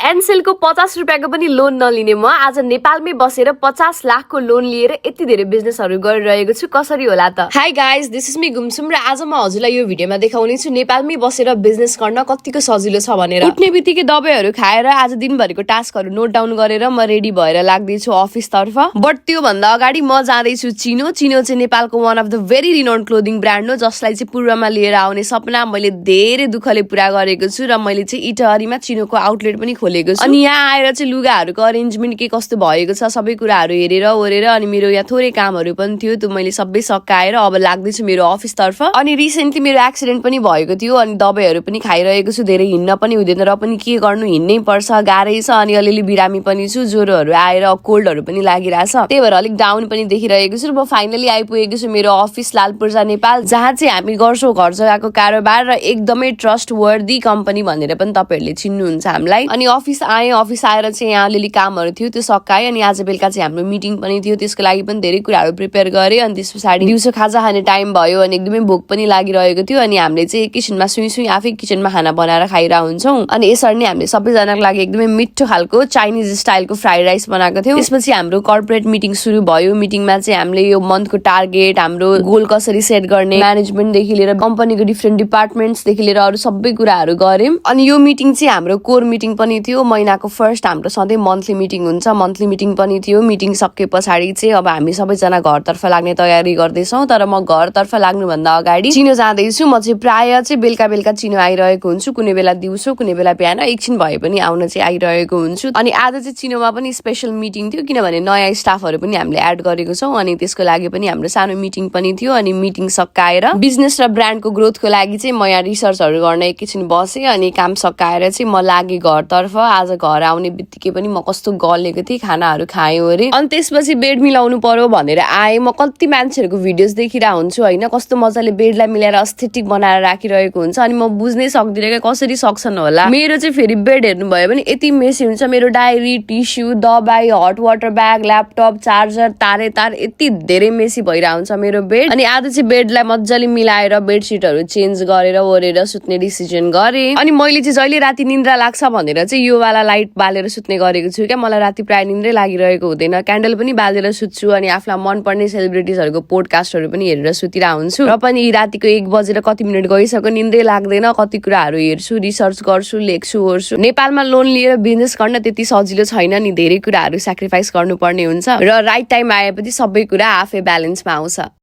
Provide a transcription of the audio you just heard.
एनसेलको 50 रुपियाँको पनि लोन नलिने म आज नेपालमै बसेर 50 लाखको लोन लिएर यति धेरै बिजनेसहरू गरिरहेको छु। कसरी होला त? Hi guys, this is me गुमसुम र आज म हजुरलाई यो भिडियोमा देखाउने छु नेपालमै बसेर बिजनेस गर्न कतिको सजिलो छ भनेर। उठ्ने बित्तिकै दबाईहरू खाएर आज दिनभरिको टास्कहरू नोट डाउन गरेर म रेडी भएर लाग्दैछु अफिस तर्फ। बट त्यो भन्दा अगाडि म जाँदैछु चिनो। चिनो चाहिँ नेपालको one of the very renowned clothing brand हो, जसलाई चाहिँ पूर्वमा लिएर आउने सपना मैले धेरै दुःखले पुरा गरेको छु र मैले चाहिँ इटहरीमा चिनोको आउटलेट पनि खोलेको छु। अनि यहाँ आएर चाहिँ लुगाहरूको अरेन्जमेन्ट के कस्तो भएको छ सबै कुराहरू हेरेर ओरेर अनि मेरो यहाँ थोरै कामहरू पनि थियो, त्यो मैले सबै सकाएर अब लाग्दैछु मेरो अफिस तर्फ। अनि रिसेन्टली मेरो एक्सिडेन्ट पनि भएको थियो अनि दबाईहरू पनि खाइरहेको छु, धेरै हिँड्न पनि हुँदैन र पनि के गर्नु, हिँड्नै पर्छ, गाह्रै छ। अनि अलिअलि बिरामी पनि छु, ज्वरोहरू आएर कोल्डहरू पनि लागिरहेछ, त्यही भएर अलिक डाउन पनि देखिरहेको छु। र म फाइनली आइपुगेको छु मेरो अफिस लालपूर्जा नेपाल, जहाँ चाहिँ हामी गर्छौँ घर जग्गाको कारोबार र एकदमै ट्रस्ट वर्दी कम्पनी भनेर पनि तपाईँहरूले चिन्नुहुन्छ हामीलाई। अनि अफिस आएर चाहिँ यहाँ अलिअलि कामहरू थियो त्यो सकाएँ। अनि आज बेलुका चाहिँ हाम्रो मिटिङ पनि थियो, त्यसको लागि पनि धेरै कुराहरू प्रिपेयर गरेँ। अनि त्यस पछाडि दिउँसो खाजा खाने टाइम भयो अनि एकदमै भोक पनि लागिरहेको थियो। अनि हामीले चाहिँ किचनमा सुई आफै किचनमा खाना बनाएर खाइरहेको हुन्छौँ। अनि यसरी नै हामीले सबैजनाको लागि एकदमै मिठो खालको चाइनिज स्टाइलको फ्राइड राइस बनाएको थियौँ। त्यसपछि हाम्रो कर्पोरेट मिटिङ सुरु भयो। मिटिङमा चाहिँ हामीले यो मन्थको टार्गेट, हाम्रो गोल कसरी सेट गर्ने, म्यानेजमेन्टदेखि लिएर कम्पनीको डिफ्रेन्ट डिपार्टमेन्ट्सदेखि लिएर अरू सबै कुराहरू गऱ्यौँ। अनि यो मिटिङ चाहिँ हाम्रो कोर मिटिङ पनि थियो, महिनाको फर्स्ट हाम्रो सधैँ मन्थली मिटिङ हुन्छ, मन्थली मिटिङ पनि थियो। मिटिङ सके पछाडि चाहिँ अब हामी सबैजना घरतर्फ लाग्ने तयारी गर्दैछौँ। तर म घरतर्फ लाग्नुभन्दा अगाडि चिनो जाँदैछु। म चाहिँ प्रायः चाहिँ बेलुका चिनो आइरहेको हुन्छु, कुनै बेला दिउँसो कुनै बेला बिहान, एकछिन भए पनि आउन चाहिँ आइरहेको हुन्छु। अनि आज चाहिँ चिनोमा पनि स्पेसल मिटिङ थियो, किनभने नयाँ स्टाफहरू पनि हामीले एड गरेको छौँ। अनि त्यसको लागि पनि हाम्रो सानो मिटिङ पनि थियो। अनि मिटिङ सकाएर बिजनेस र ब्रान्डको ग्रोथको लागि चाहिँ म यहाँ रिसर्चहरू गर्न एकैछिन बसेँ। अनि काम सकाएर चाहिँ म लागेँ घरतर्फ। आज घर आउने बित्तिकै पनि म कस्तो गलेको थिएँ, खानाहरू खाएँ अरे। अनि त्यसपछि बेड मिलाउनु पर्यो भनेर आएँ। म कति मान्छेहरूको भिडियोज देखिरहेको हुन्छु होइन, कस्तो मजाले बेडलाई मिलाएर एस्थेटिक बनाएर राखिरहेको हुन्छ। अनि म बुझ्नै सक्दिनँ कसरी सक्छन् होला। मेरो चाहिँ फेरि बेड हेर्नुभयो भने यति मेसी हुन्छ, मेरो डायरी, टिस्यु, दबाई, hot water bag, laptop, charger, तार यति धेरै मेसी भइरहेको हुन्छ मेरो बेड। अनि आज चाहिँ बेडलाई मजाले मिलाएर बेडसिटहरू चेन्ज गरेर ओरेर सुत्ने डिसिजन गरेँ। अनि मैले चाहिँ जहिले राति निन्द्रा लाग्छ भनेर चाहिँ यो वाला लाइट बालेर सुत्ने गरेको छु क्या। मलाई राति प्रायः निन्द्रै लागिरहेको हुँदैन, क्यान्डल पनि बालेर सुत्छु। अनि आफूलाई मनपर्ने सेलिब्रिटिजहरूको पोडकास्टहरू पनि हेरेर सुतिरहेको हुन्छु। र पनि रातिको 1 बजेर कति मिनट गइसक्यो, निन्द्रै लाग्दैन, कति कुराहरू हेर्छु, रिसर्च गर्छु, लेख्छु ओर्छु। नेपालमा लोन लिएर बिजनेस गर्न त्यति सजिलो छैन नि, धेरै कुराहरू सेक्रिफाइस गर्नुपर्ने हुन्छ र राइट टाइम आएपछि सबै कुरा आफै ब्यालेन्समा आउँछ।